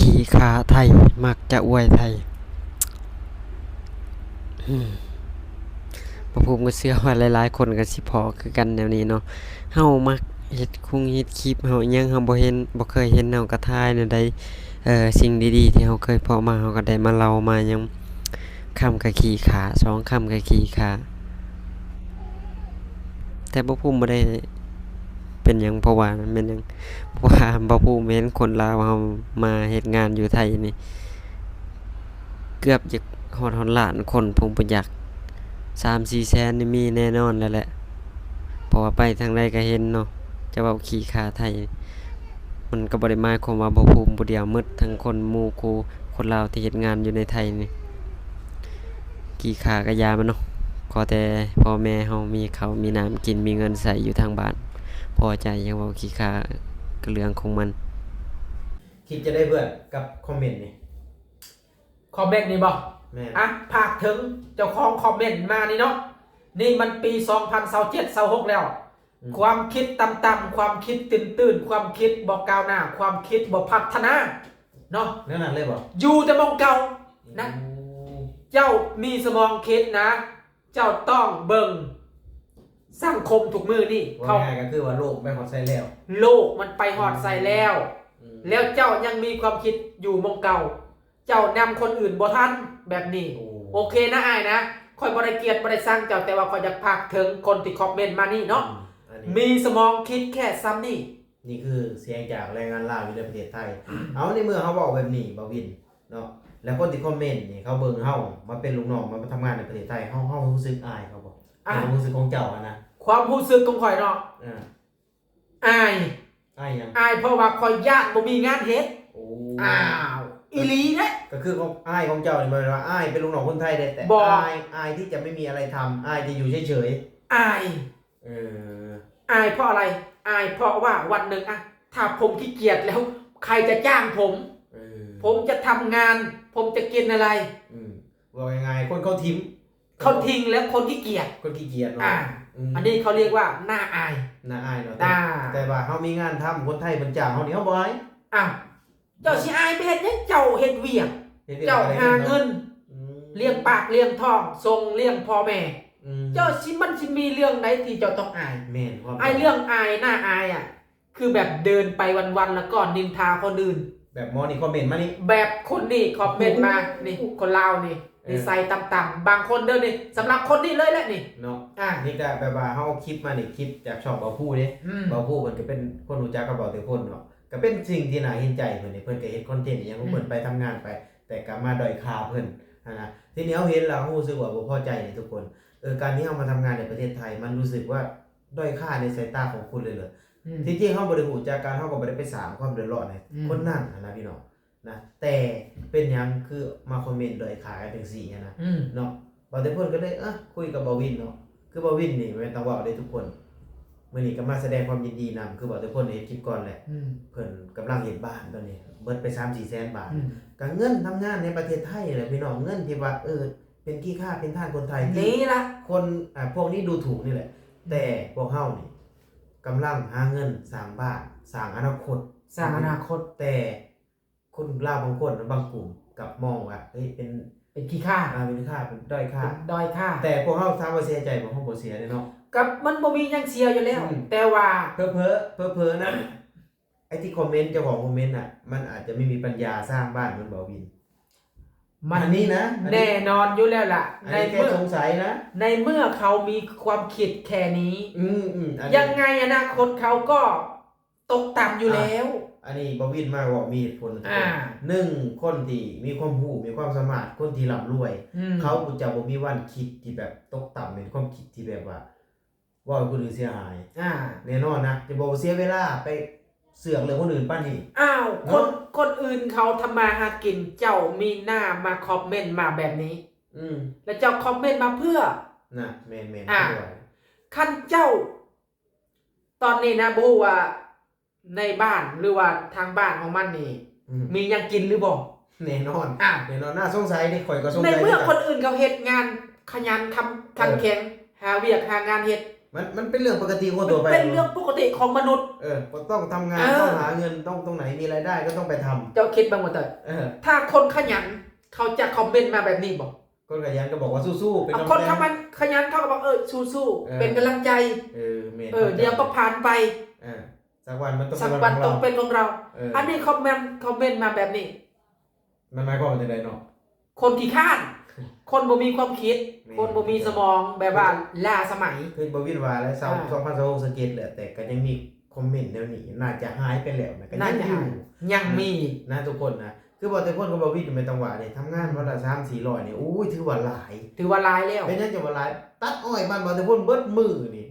ຂີ້ຂ້າໄທ ມັກຈະອວຍໄທ. ອືມ ພາກພູມກໍເຊື່ອວ່າຫຼາຍໆຄົນກໍຊິພໍ້ຄືກັນແນວນີ້ເນາະ. ເຮົາມັກເຮັດຄົງເຮັດຄລິບ ເຮົາຫຍັງເຮົາບໍ່ເຫັນ ບໍ່ເຄີຍເຫັນ ເຮົາກໍຖ່າຍແນວໃດ ເອີ ສິ່ງດີໆທີ່ເຮົາເຄີຍພໍ້ມາ ເຮົາກໍໄດ້ມາເລົ່າມາຫຍັງ. ຄຳກໍຂີ້ຂ້າ ສອງຄຳກໍຂີ້ຂ້າ ແຕ່ພາກພູມບໍ່ໄດ້ເປັນຫຍັງ ເພາະວ່າແມ່ນຫຍັງ ເພາະວ່າພາກພູມເຫັນຄົນລາວເຮົາມາເຮັດງານຢູ່ໄທນີ້ ເກືອບຈະຮອດ ຮອດລ້ານຄົນ ພາກພູມບໍ່ຢາກ ສາມສີ່ແສນນີ້ມີແນ່ນອນແລ້ວແຫຼະ ເພາະວ່າໄປທາງໃດກໍເຫັນເນາະ. ຈະເວົ້າຂີ້ຂ້າໄທ ມັນກໍບໍ່ໄດ້ໝາຍຄວາມວ່າພາກພູມຜູ້ດຽວ ໝົດທັງຄົນໝູ່ຄູ່ ຄົນລາວທີ່ເຮັດງານຢູ່ໃນໄທນີ້ ຂີ້ຂ້າກໍຢ່າມັນເນາະ. ຂໍແຕ່ພໍ່ແມ່ເຮົາມີເຂົ້າມີນ້ຳກິນ ມີເງິນໃຊ້ຢູ່ທາງບ້ານ ພໍໃຈ. ຢ່າເວົ້າຂີ້ຂ້າ ກໍເລື່ອງຂອງມັນ. ຄິດຈະໄດ້ເພື່ອນກັບຄອມເມັນນີ້? ຄອມເມັນນີ້ບໍ? ແມ່ນ. ອ່ະ ຝາກເຖິງເຈົ້າຂອງຄອມເມັນມານີ້ເນາະ. ນີ້ມັນປີສອງພັນຊາວເຈັດ ຊາວຫົກແລ້ວ. ອືມ ຄວາມຄິດຕ່ຳໆ ຄວາມຄິດຕື້ນໆ ຄວາມຄິດບໍ່ກ້າວໜ້າ ຄວາມຄິດບໍ່ພັດທະນາເນາະ. ແນວນັ້ນເລີຍບໍ? ຢູ່ແຕ່ໝ່ອງເກົ່ານະ. ໂອ້ ເຈົ້າມີສະໝອງຄິດນະ ເຈົ້າຕ້ອງເບິ່ງສັງຄົມທຸກມື້ນີ້ ເວົ້າ ເຂົາ ງ່າຍໆກໍຄືວ່າໂລກໄປຮອດໃສແລ້ວ ໂລກມັນໄປຮອດໃສແລ້ວ. ອືມ ແລ້ວເຈົ້າຍັງມີຄວາມຄິດຢູ່ໝ່ອງເກົ່າ ເຈົ້ານຳຄົນອື່ນບໍ່ທັນແບບນີ້. ໂອ້ ໂອເຄນະອ້າຍນະ ຂ້ອຍບໍ່ໄດ້ກຽດບໍ່ໄດ້ຊັງເຈົ້າ ແຕ່ວ່າຂ້ອຍຢາກຝາກເຖິງຄົນທີ່ຄອມເມັນມານີ້ເນາະ. ອືມ ອັນນີ້ ມີສະໝອງຄິດແຄ່ສ່ຳນີ້. ນີ້ຄືສຽງຈາກແຮງງານລາວຢູ່ໃນປະເທດໄທ. ເອົາ ໃນເມື່ອເຮົາເວົ້າແບບນີ້ ບ່າວວິນເນາະ ແລ້ວຄົນທີ່ຄອມເມັນນີ້ ເຂົາເບິ່ງເຮົາມາເປັນລູກນ້ອງ ມາທຳງານໃນປະເທດໄທ ເຮົາ ເຮົາຮູ້ສຶກອາຍເຂົາບໍ່? ອ່າ ຄວາມຮູ້ສຶກຂອງເຈົ້າຫັ້ນນະ. ຄວາມຮູ້ສຶກຂອງຂ້ອຍເນາະ ອ່າ ອາຍ. ອາຍຫຍັງ? ອາຍເພາະວ່າຂ້ອຍຢ້ານບໍ່ມີງານເຮັດ. ໂອ້ ອ້າວ ອີ່ຫຼີເດ້. ກໍຄືຂອງ ອາຍຂອງເຈົ້ານີ້ ບໍ່ແມ່ນວ່າອາຍເປັນລູກນ້ອງຄົນໄທເດ້ ແຕ່ ບໍ່ ອາຍ ອາຍທີ່ຈະໄມ່ມີອະໄລທຳ ອາຍຈະຢູ່ເສີຍໆ ອາຍ. ເອີ ອາຍເພາະອະໄລ? ອາຍເພາະວ່າວັນໜຶ່ງ ອະ ຖ້າຜົມຂີ້ກຽດແລ້ວ ໃຄຈະຈ້າງຜົມ? ເອີ ຜົມຈະທຳງານ ຜົມຈະກິນອະໄລ? ອືມ ເວົ້າງ່າຍໆ ຄົນເຂົາຖິ້ມ ເຂົາຖິ້ມ ແລ້ວຄົນຂີ້ກຽດ ຄົນຂີ້ກຽດເນາະ. ອ່າ ອືມ ອັນນີ້ເຂົາຮຽກວ່າໜ້າອາຍ ໜ້າອາຍເນາະ. ອ່າ ແຕ່ວ່າເຮົາມີງານທຳ ຄົນໄທເພິ່ນຈ້າງເຮົານີ້ ເຮົາບໍ່ອາຍ. ອ້າວ ເຈົ້າຊິອາຍໄປເຮັດຫຍັງ? ເຈົ້າເຮັດວຽກ ເຮັດວຽກ ເຈົ້າຫາເງິນ ອືມ ລ້ຽງປາກລ້ຽງທ້ອງ ສົ່ງລ້ຽງພໍ່ແມ່. ອືມ ເຈົ້າຊິ ມັນຊິມີເລື່ອງໃດທີ່ເຈົ້າຕ້ອງອາຍ? ແມ່ນ ຄວາມ ອາຍ ເລື່ອງອາຍ ໜ້າອາຍອະ ຄືແບບເດີນໄປວັນໆ ແລ້ວກໍນິນທາຄົນອື່ນ. ແບບໝໍນີ້ຄອມເມັນມານີ້ ແບບຄົນນີ້ຄອມເມັນມາ ນີ້ ຄົນລາວນີ້ ເອີ ນິໄສຕ່ຳໆ ບາງຄົນເດີນີ້ ສຳລັບຄົນນີ້ເລີຍແຫຼະນີ້ເນາະ. ອ່າ ນີ້ກໍແບບວ່າເຮົາເອົາຄລິບມານີ້ ຄລິບຈາກຊ່ອງເບົາພູເດ້. ອືມ ເບົາພູເພິ່ນກໍເປັນຄົນຮູ້ຈັກກັບເບົາເຕໂພນເນາະ ກໍເປັນສິ່ງທີ່ໜ້າເຫັນໃຈເພິ່ນນີ້ ເພິ່ນກໍເຮັດຄອນເທັນອີ່ຫຍັງຂອງເພິ່ນ ອືມ ໄປທຳງານໄປ ແຕ່ກໍມາດ້ອຍຄ່າເພິ່ນຫັ້ນນະ. ທີນີ້ເຮົາເห็ນແລ້ວເຮົາຮູ້ສຶກວ່າບໍ່ພໍໃຈນີ້ທຸກຄົນ. ເອີ ການທີ່ເຮົາມາທຳງານໃນປະເທດໄທ ມັນຮູ້ສຶກວ່າດ້ອຍຄ່າໃນສາຍຕາຂອງຄົນເລີຍເລີ. ອືມ ທີ່ຈິງເຮົາບໍ່ໄດ້ຮູ້ຈັກກັນ ເຮົາກໍບໍ່ໄດ້ໄປສ້າງຄວາມເດືອດຮ້ອນໃຫ້ ອືມ ຄົນນັ້ນຫັ້ນນະພີ່ນ້ອງນະ. ແຕ່ເປັນຫຍັງຄືມາຄອມເມັນດ້ອຍຄ່າກັນຈັ່ງຊີ້ຫັ້ນນະ ອືມ ເນາະ. ບ່າວເຕໂພນກໍເລີຍ ເອີ ຄຸຍກັບບ່າວວິນເນາະ. ຄືບ່າວວິນນີ້ແມ່ນຕ້ອງເວົ້າເດ້ທຸກຄົນ ມື້ນີ້ກໍມາສະແດງຄວາມຍິນດີນຳ ຄືບ່າວເຕໂພນເຮັດຄລິບກ່ອນແຫຼະ. ອືມ ເພິ່ນກຳລັງເຮັດບ້ານຕອນນີ້ ເບິດໄປສາມສີ່ແສນບາດ. ອືມ ກໍເງິນທຳງານໃນປະເທດໄທແຫຼະພີ່ນ້ອງ ເງິນທີ່ວ່າ ເອີ ເປັນຂີ້ຂ້າເປັນທາດຄົນໄທ ນີ້ລະ ທີ່ຄົນ ອ່າ ພວກນີ້ດູຖູກນີ້ແຫຼະ. ອືມ ແຕ່ພວກເຮົານີ້ກຳລັງຫາເງິນສ້າງບ້ານ ສ້າງອະນາຄົດ ສ້າງອະນາຄົດ ແຕ່ຄົນລາວບາງຄົນ ບາງກຸ່ມກັບມອງວ່າ ເອີຍ ເປັນ ເປັນຂີ້ຂ້າ ອ່າ ເປັນຂ້າ ເປັນດ້ອຍຄ່າ ເປັນດ້ອຍຄ່າ. ແຕ່ພວກເຮົາຖາມວ່າເສຍໃຈບໍ່? ເຮົາບໍ່ເສຍເດ້ເນາະ ກັບມັນບໍ່ມີຫຍັງເສຍຢູ່ແລ້ວ. ອືມ ແຕ່ວ່າເຜີໆ ເຜີໆນະ ໄອ້ທີ່ຄອມເມັນ ເຈົ້າຂອງຄອມເມັນນະ ມັນອາດຈະໄມ່ມີປັນຍາສ້າງບ້ານມັນບໍ່ ວິນ? ມັນ ອັນນີ້ນະ ອັນນີ້ ແນ່ນອນຢູ່ແລ້ວລະ ອັນນີ້ແຄ່ສົງໄສນະ ໃນເມື່ອ ໃນເມື່ອເຂົາມີຄວາມຄິດແຄ່ນີ້ ອືມໆ ອັນນີ້ ຍັງໄງອະນາຄົດເຂົາກໍຕົກຕ່ຳຢູ່ແລ້ວ. ອ່າ ອັນນີ້ບ່າວວິນມາເວົ້າມີເຫດຜົນນະທຸກຄົນ. ອ່າ ໜຶ່ງ ຄົນທີ່ມີຄວາມຮູ້ ມີຄວາມສາມາດ ຄົນທີ່ລ່ຳລວຍ ອືມ ເຂົາກໍຈະບໍ່ມີວັນຄິດທີ່ແບບຕົກຕ່ຳ ເປັນຄວາມຄິດທີ່ແບບວ່າ ເວົ້າໃຫ້ຄົນອື່ນເສຍຫາຍ. ອ່າ ແນ່ນອນນະ ຈະບໍ່ເສຍເວລາໄປເສືອກເລື່ອງຄົນອື່ນປານນີ້. ອ້າວ ເນາະ ຄົນ ຄົນອື່ນເຂົາທຳມາຫາກິນ ເຈົ້າມີໜ້າມາຄອມເມັນມາແບບນີ້. ອືມ ແລ້ວເຈົ້າຄອມເມັນມາເພື່ອ? ນະ ແມ່ນໆ ອ່າ ຄືວ່າ ຄັນເຈົ້າ ຕອນນີ້ນະ ບໍ່ຮູ້ວ່າ ໃນບ້ານ ຫຼືວ່າທາງບ້ານຂອງມັນນີ້ ອືມ ມີຫຍັງກິນຫຼືບໍ່? ແນ່ນອນ ອ່າ ແນ່ນອນ ໜ້າສົງໄສເດ້ ຂ້ອຍກໍສົງໄສ. ໃນເມື່ອຄົນອື່ນເຂົາເຮັດງານຂະຫຍັນ ຄຳ ເອີ ຂັນແຂງ ຫາວຽກຫາງານເຮັດ ມັນ ມັນເປັນເລື່ອງປົກກະຕິຂອງທົ່ວໄປ ເປັນເລື່ອງປົກກະຕິຂອງມະນຸດ. ເອີ ກໍຕ້ອງທຳງານ ເອີ ຕ້ອງຫາເງິນ ຕ້ອງ ຕົງໄຫນມີລາຍໄດ້ກໍຕ້ອງໄປທຳ. ເຈົ້າຄິດເບິ່ງວ່າເຕີ ເອີ ຖ້າຄົນຂະຫຍັນ ເຂົາຈະຄອມເມັນມາແບບນີ້ບໍ່? ຄົນຂະຫຍັນກໍບອກວ່າສູ້ໆ ເປັນກຳລັງໃຈ. ຄົນຂະຫຍັນ ຂະຫຍັນ ເຂົາກໍບອກ ເອີ ສູ້ໆ ເອີ ເປັນກຳລັງໃຈ. ເອີ ແມ່ນ ເອີ ດຽວກໍຜ່ານໄປ. ເອີ ສັກວັນມັນຕ້ອງ ສັກວັນຕ້ອງເປັນຂອງເຮົາ. ເອີ ອັນນີ້ຄອມເມັນ ຄອມເມັນມາແບບນີ້ ມັນໝາຍຄວາມວ່າຈັ່ງໃດເນາະ? ຄົນຂີ້ຄ້ານ ຄົນບໍ່ມີຄວາມຄິດ ແມ່ນ ຄົນບໍ່ມີສະໝອງ ແບບວ່າລ້າສະໄໝ. ຄືບໍ່ວິນວ່າແຫຼະ ເອີ ສອງພັນຊາວຫົກ ສະເກັດແຫຼະ ແຕ່ກໍຍັງມີຄອມເມັນແນວນີ້ ໜ້າຈະຫາຍໄປແລ້ວນະ ກໍຍັງຢູ່ ຍັງມີນະທຸກຄົນນະ. ຄືບໍ່ແຕ່ຄົນກັບບໍ່ວິນແມ່ນຕ້ອງວ່າເດ້ ທຳງານວັນລະສາມສີ່ຮ້ອຍນີ້ ໂອ້ຍ ຖືວ່າຫຼາຍ ຖືວ່າຫຼາຍແລ້ວ. ເປັນຫຍັງຈັ່ງວ່າຫຼາຍ? ຕັດອ້ອຍບ້ານບໍ່ແຕ່ຄົນເບິດມື້ນີ້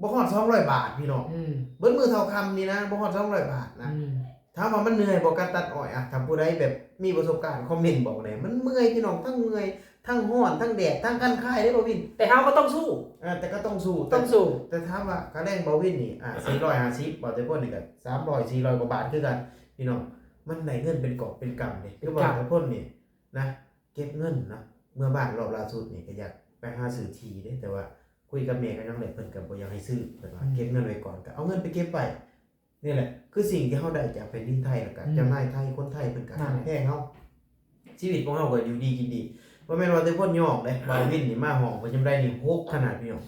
ບໍ່ຮອດສອງຮ້ອຍບາດພີ່ນ້ອງ. ອືມ ເບິດມື້ເທົ່າຄ່ຳນີ້ນະ ບໍ່ຮອດສອງຮ້ອຍບາດນະ. ອືມ ຖາມວ່າມັນເມື່ອຍບໍ່ການຕັດອ້ອຍ? ອະ ຖ້າຜູ້ໃດແບບມີປະສົບການຄອມເມັນບອກແດ່. ມັນເມື່ອຍພີ່ນ້ອງ ທັງເມື່ອຍ ທັງຮ້ອນ ທັງແດດ ທັງຄັນຄາຍເດ້ບໍ່ວິນ. ແຕ່ເຮົາກໍຕ້ອງສູ້. ເອີ ແຕ່ກໍຕ້ອງສູ້ ຕ້ອງສູ້. ແຕ່ຖາມວ່າຄ່າແຮງບໍ່ວິນນີ້ ອາ ສີ່ຮ້ອຍຫ້າສິບ ບໍ່ແຕ່ຄົນນີ້ກໍສາມຮ້ອຍ ສີ່ຮ້ອຍກວ່າບາດຄືກັນພີ່ນ້ອງ. ມັນໄດ້ເງິນເປັນກອບເປັນກຳເດ້. ຄືບໍ່ແຕ່ຄົນນີ້ນະ ເກັບເງິນເນາະ ເມືອບ້ານລອບລ່າສຸດນີ້ກໍຢາກໄປຫາຊື້ທີ່ເດ້ ແຕ່ວ່າຄຸຍກັບແມ່ກັບຫຍັງແລ້ວ ເພິ່ນກໍບໍ່ຢາກໃຫ້ຊື້ ເພິ່ນວ່າ ອືມ ເກັບເງິນໄວ້ກ່ອນ ກໍເອົາເງິນໄປເກັບໄວ້. ນີ້ແຫຼະຄືສິ່ງທີ່ເຮົາໄດ້ຈາກແຜ່ນດິນໄທ ແລ້ວກໍ ອືມ ເຈົ້ານາຍໄທ ຄົນໄທເພິ່ນກໍ ນັ້ນແຫຼະ ຮັກແພງເຮົາ. ຊີວິດຂອງເຮົາກໍຢູ່ດີກິນດີ. ບໍ່ແມ່ນວ່າແຕ່ພົນຍອມເດ້ ບ່າວວິນນີ້ມາຫ້ອງປະຈຳໄດນີ້ຫົກຂະໜາດພີ່ນ້ອງ.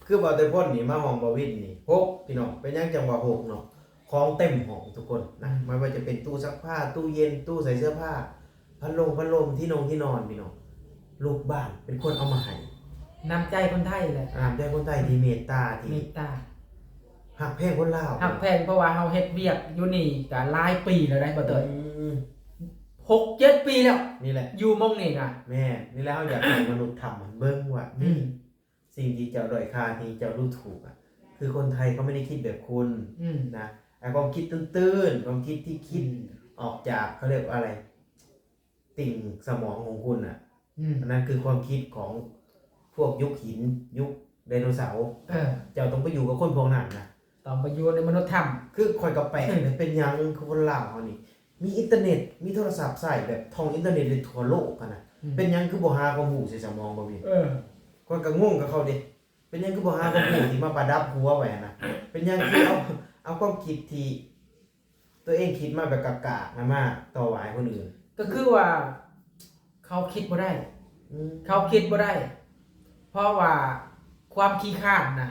ຄືບ່າວແຕ່ພົນນີ້ມາຫ້ອງບ່າວວິນນີ້ຫົກພີ່ນ້ອງ. ເປັນຫຍັງຈັ່ງວ່າຫົກເນາະ? ຂອງເຕັມຫ້ອງທຸກຄົນນະ ອືມ ບໍ່ວ່າຈະເປັນຕູ້ຊັກຜ້າ ຕູ້ເຢັນ ຕູ້ໃສ່ເສື້ອຜ້າ ພັດລົມ ພັດລົມ ທີ່ນົງທີ່ນອນພີ່ນ້ອງ. ລູກບ້ານເປັນຄົນເອົາມາໃຫ້. ນ້ຳໃຈຄົນໄທແຫຼະ ນ້ຳໃຈຄົນໄທທີ່ເມດຕາ ທີ່ເມດຕາ ຮັກແພງຄົນລາວ ຮັກແພງ ເພາະວ່າເຮົາເຮັດວຽກຢູ່ນີ້ກະຫຼາຍປີແລ້ວໄດ໋ ບໍ່ເຕີຍ. ອືມ ຫົກເຈັດປີແລ້ວ ນີ້ແຫຼະ ຢູ່ໝ່ອງນີ້ນະ. ແມ່ນ ນີ້ແຫຼະ ເຮົາຢາກໃຫ້ມະນຸດທຳມັນເບິ່ງວ່າ ອືມ ນີ້ ສິ່ງທີ່ເຈົ້າດ້ອຍຄ່າ ທີ່ເຈົ້າດູຖູກອະ ຄືຄົນໄທເຂົາໄມ່ໄດ້ຄິດແບບຄຸນ ອືມ ນະ. ໄອ້ຄວາມຄິດຕື້ນໆ ຄວາມຄິດທີ່ຄິດ ອືມ ອອກຈາກ ເຂົາຮຽກວ່າອະໄລ ຕິ່ງສະໝອງຂອງຄຸນນະ ອືມ ອັນນັ້ນຄືຄວາມຄິດຂອງພວກຍຸກຫີນ ຍຸກໄດໂນເສົາ. ເອີ ເຈົ້າຕ້ອງໄປຢູ່ກັບຄົນພວກນັ້ນນະ ຕ້ອງໄປຢູ່ໃນມະນຸດທຳ. ຄືຂ້ອຍກໍແປກເດ້ ເປັນຫຍັງຄືຄົນລາວເຮົານີ້ ມີອິນເຕີເນັດ ມີໂທລະສັບໃຊ້ແບບທ່ອງອິນເຕີເນັດໄດ້ທົ່ວໂລກຫັ້ນນະ ອືມ ເປັນຫຍັງຄືບໍ່ຫາຄວາມຮູ້ໃສ່ສະໝອງບໍ່ມີ? ເອີ ຂ້ອຍກໍງົງກັບເຂົາເດ້ ເປັນຫຍັງຄືບໍ່ຫາຄວາມຮູ້ທີ່ມາປະດັບຫົວໄວ້ຫັ້ນນະ? ເປັນຫຍັງຄືເອົາ ເອົາຄວາມຄິດທີ່ຕົວເອງຄິດມາແບບກາກໆນະ ມາຕໍ່ວ່າໃຫ້ຄົນອື່ນ? ກໍຄືວ່າເຂົາຄິດບໍ່ໄດ້ ອືມ ເຂົາຄິດບໍ່ໄດ້ ເພາະວ່າຄວາມຂີ້ຄ້ານນະ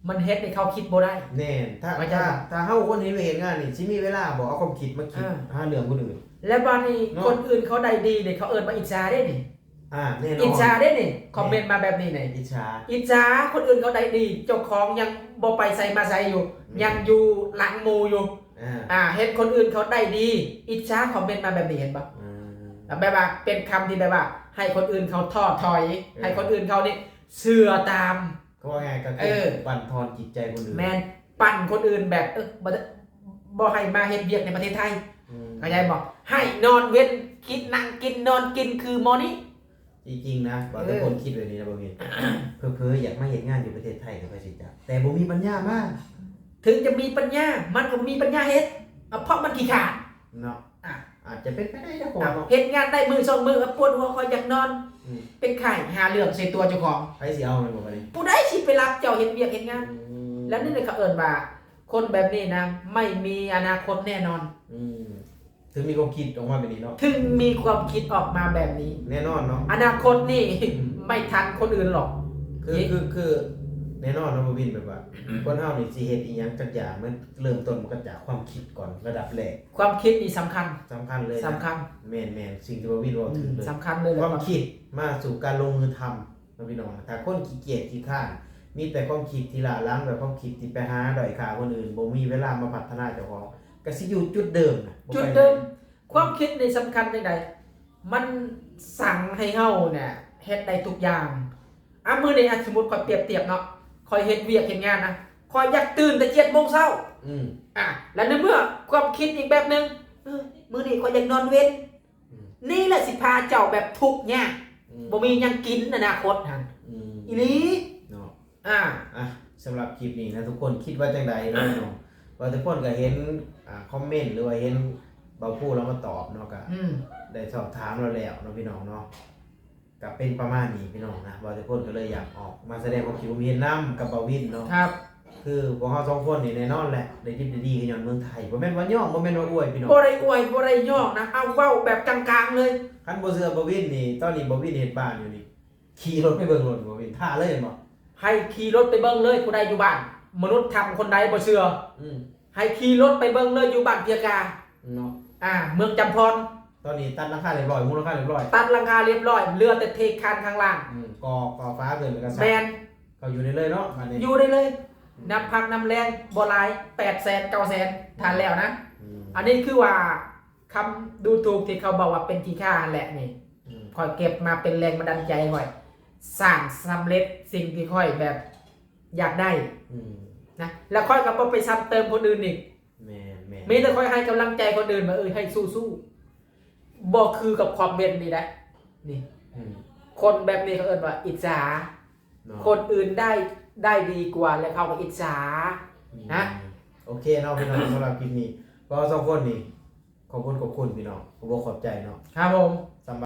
ມັນເຮັດໃຫ້ເຂົາຄິດບໍ່ໄດ້. ແມ່ນ ຖ້າ ເຂົ້າໃຈ ຖ້າ ບໍ່? ຖ້າເຮົາຄົນເຮັດວຽກເຮັດງານນີ້ ຊິມີເວລາບໍ່ເອົາຄວາມຄິດມາຄິດ ເອີ ຫາເລື່ອງຄົນອື່ນ? ແລ້ວບາດນີ້ ເນາະ ຄົນອື່ນເຂົາໄດ້ດີເດ້ ເຂົາເອີ້ນວ່າອິດສາເດ້ນີ້. ອ່າ ແນ່ນອນ ອິດສາເດ້ນີ້ ຄອມເມັນມາແບບນີ້ນີ້ ອິດສາ ອິດສາຄົນອື່ນເຂົາໄດ້ດີ ເຈົ້າຂອງຍັງບໍ່ໄປໃສມາໃສຢູ່ ອືມ ຍັງຢູ່ຫຼັງໝູ່ຢູ່. ອ່າ ອ່າ ເຫັນຄົນອື່ນເຂົາໄດ້ດີ ອິດສາ ຄອມເມັນມາແບບນີ້ ເຫັນບໍ່? ອືມ ແບບວ່າເປັນຄຳທີ່ແບບວ່າໃຫ້ຄົນອື່ນເຂົາທໍ້ຖອຍ ເອີ ໃຫ້ຄົນອື່ນເຂົານີ້ເຊື່ອຕາມ. ເວົ້າງ່າຍກໍຄື ເອີ ບັ້ນທອນຈິດໃຈຄົນອື່ນ. ແມ່ນ ປັ່ນຄົນອື່ນແບບ ເອີ ບໍ່ ບໍ່ໃຫ້ມາເຮັດວຽກໃນປະເທດໄທ. ອືມ ເຂົ້າໃຈບໍ່? ໃຫ້ນອນເວັນ ກິນ ນັ່ງກິນນອນກິນຄືໝໍນີ້. ທີ່ຈິງນະ ວ່າແຕ່ ເອີ ຄົນຄິດແບບນີ້ນະ ບໍ່ມີ ເຜີໆຢາກມາເຮັດງານຢູ່ປະເທດໄທກໍພາສີຈະ ແຕ່ບໍ່ມີປັນຍາມາ. ເຖິງຈະມີປັນຍາ ມັນກໍບໍ່ມີປັນຍາເຮັດ ເພາະມັນຂີ້ຂາດເນາະ. ອ່ະ ອາດຈະເປັນໄປໄດ້ເນາະ ເນາະ ເຮັດງານໄດ້ມື້ສອງມື້ ອະ ປວດຫົວ ຂ້ອຍຢາກນອນ ອືມ ເປັນໄຂ້ ຫາເລື່ອງໃສ່ຕົວເຈົ້າຂອງ. ໃຜຊິເອົາແມ່ນບໍ່ບາດນີ້? ຜູ້ໃດຊິໄປຮັບເຈົ້າເຮັດວຽກເຮັດງານ? ອືມ ແລ້ວນີ້ແຫຼະເຂົາເອີ້ນວ່າ ຄົນແບບນີ້ນະ ໄມ່ມີອະນາຄົດແນ່ນອນ. ອືມ ເຖິງມີຄວາມຄິດອອກມາແບບນີ້ເນາະ ເຖິງມີຄວາມຄິດອອກມາແບບນີ້ ແນ່ນອນເນາະ ອະນາຄົດນີ້ ອືມ ໄມ່ທັນຄົນອື່ນຫຼອກ. ຄື ຄື ຄື ແນ່ນອນເນາະ ບໍ່ວິນ ແບບວ່າ ອືມ ຄົນເຮົານີ້ຊິເຮັດອີ່ຫຍັງຈັກຢ່າງ ມັນເລີ່ມຕົ້ນມັນກໍຈາກຄວາມຄິດກ່ອນ ລະດັບແລກ. ຄວາມຄິດນີ້ສຳຄັນ ສຳຄັນເລີຍນະ ສຳຄັນ ແມ່ນໆ ສິ່ງທີ່ບໍ່ວິນເວົ້າຖືກເລີຍ ອືມ ສຳຄັນເລີຍ ຄວາມຄິດມາສູ່ການລົງມືທຳ ເນາະ ພີ່ນ້ອງ. ຖ້າຄົນຂີ້ກຽດຂີ້ຄ້ານ ມີແຕ່ຄວາມຄິດທີ່ລ້າຫຼັງ ແບບຄວາມຄິດທີ່ໄປຫາດ້ອຍຄ່າຄົນອື່ນ ບໍ່ມີເວລາມາພັດທະນາເຈົ້າຂອງ ກໍຊິຢູ່ຈຸດເດີມນະ ບໍ່ໄປໃສ ຈຸດເດີມ. ຄວາມຄິດນີ້ສຳຄັນຈັ່ງໃດ? ມັນສັ່ງໃຫ້ເຮົາເນຍເຮັດໄດ້ທຸກຢ່າງ. ອາ ມື້ນີ້ ອາ ສົມມຸດຂ້ອຍປຽບທຽບເນາະ ຂ້ອຍເຮັດວຽກເຮັດງານນະ ຂ້ອຍຢາກຕື່ນແຕ່ເຈັດໂມງເຊົ້າ. ອືມ ອາ ແລ້ວໃນເມື່ອຄວາມຄິດອີກແບບໜຶ່ງ ເອີ ມື້ນີ້ຂ້ອຍຢາກນອນເວັນ. ອືມ ນີ້ແຫຼະຊິພາເຈົ້າແບບທຸກຍາກ ອືມ ບໍ່ມີຫຍັງກິນອະນາຄົດຫັ້ນ. ອືມ ອີ່ຫຼີເນາະ. ອ່າ ອ່ະ ສຳລັບຄລິບນີ້ນະ ທຸກຄົນຄິດວ່າຈັ່ງໃດເນາະພີ່ນ້ອງ? ວ່າທຸກຄົນກໍເຫັນ ອ່າ ຄອມເມັນ ຫຼືວ່າເຫັນບ່າວພູລາວມາຕອບເນາະ ກໍ ອືມ ໄດ້ສອບຖາມລາວແລ້ວເນາະ ພີ່ນ້ອງເນາະ. ກໍເປັນປະມານນີ້ພີ່ນ້ອງນະ ບ່າວແຕ່ພົນກໍເລີຍຢາກອອກມາສະແດງຄວາມຄິດຄວາມເຫັນນຳກັບບ່າວວິນເນາະ. ครับ ຄືພວກເຮົາສອງຄົນນີ້ແນ່ນອນແຫຼະ ໄດ້ດິບໄດ້ດີກໍຍ້ອນເມືອງໄທ ບໍ່ແມ່ນວ່າຍ້ອງ ບໍ່ແມ່ນວ່າອວຍພີ່ນ້ອງ ບໍ່ໄດ້ອວຍ ບໍ່ໄດ້ຍ້ອງນະ ເອົາເວົ້າແບບກາງໆເລີຍ. ຄັນບໍ່ເຊື່ອບ່າວວິນນີ້ ຕອນນີ້ບ່າວວິນເຮັດບ້ານຢູ່ນີ້ ຂີ່ລົດໄປເບິ່ງໂລດ ບ່າວວິນ ຖ້າເລີຍແມ່ນບໍ່? ໃຫ້ຂີ່ລົດໄປເບິ່ງເລີຍ ຜູ້ໃດຢູ່ບ້ານ ມະນຸດທຳຄົນໃດບໍ່ເຊື່ອ ອືມ ໃຫ້ຂີ່ລົດໄປເບິ່ງເລີຍ ຢູ່ບ້ານເພຍກາເນາະ ອ່າ ເມືອງຈຳພອນ. ຕອນນີ້ຕັດຫຼັງຄາລຽບຮ້ອຍ ມຸງຫຼັງຄາລຽບຮ້ອຍ ຕັດຫຼັງຄາລຽບຮ້ອຍ ເຫຼືອແຕ່ເທຄານຂ້າງລ່າງ ອືມ ກໍ ກໍຝາຂຶ້ນ ແລ້ວກໍ ແມ່ນ ເຂົ້າຢູ່ໄດ້ເລີຍເນາະ ບາດນີ້ ຢູ່ໄດ້ເລີຍ ອືມ ນຳພັກນຳແຮງບໍ່ຫຼາຍ ແປດແສນ ເກົ້າແສນ ຖ້າແລ້ວນະ ອືມ ອັນນີ້ຄືວ່າ ຄຳດູຖູກທີ່ເຂົາບອກວ່າເປັນຂີ້ຂ້າຫັ້ນແຫຼະນີ້ ອືມ ຂ້ອຍເກັບມາເປັນແຮງບັນດານໃຈໃຫ້ຂ້ອຍສ້າງສຳເລັດສິ່ງທີ່ຂ້ອຍແບບຢາກໄດ້ ອືມ ນະ ແລ້ວຂ້ອຍກໍບໍ່ໄປຊ້ຳເຕີມຄົນອື່ນອີກ. ແມ່ນໆ ມີແຕ່ຂ້ອຍໃຫ້ກຳລັງໃຈຄົນອື່ນວ່າ ເອີ ໃຫ້ສູ້ໆ ບໍ່ຄືກັບຄອມເມັນນີ້ນະ ນີ້ ອືມ ຄົນແບບນີ້ເຂົາເອີ້ນວ່າອິດສາ ເນາະ ຄົນອື່ນໄດ້ ໄດ້ດີກວ່າ ແລ້ວເຂົາກໍອິດສາ ອືມ ນະ. ໂອເຄເນາະພີ່ນ້ອງ ສຳລັບຄລິບນີ້ ພວກເຮົາສອງຄົນນີ້ ຂອບຄຸນ ຂອບຄຸນພີ່ນ້ອງ ຂອບອົກຂອບໃຈເນາະ ຄັບຜົມ.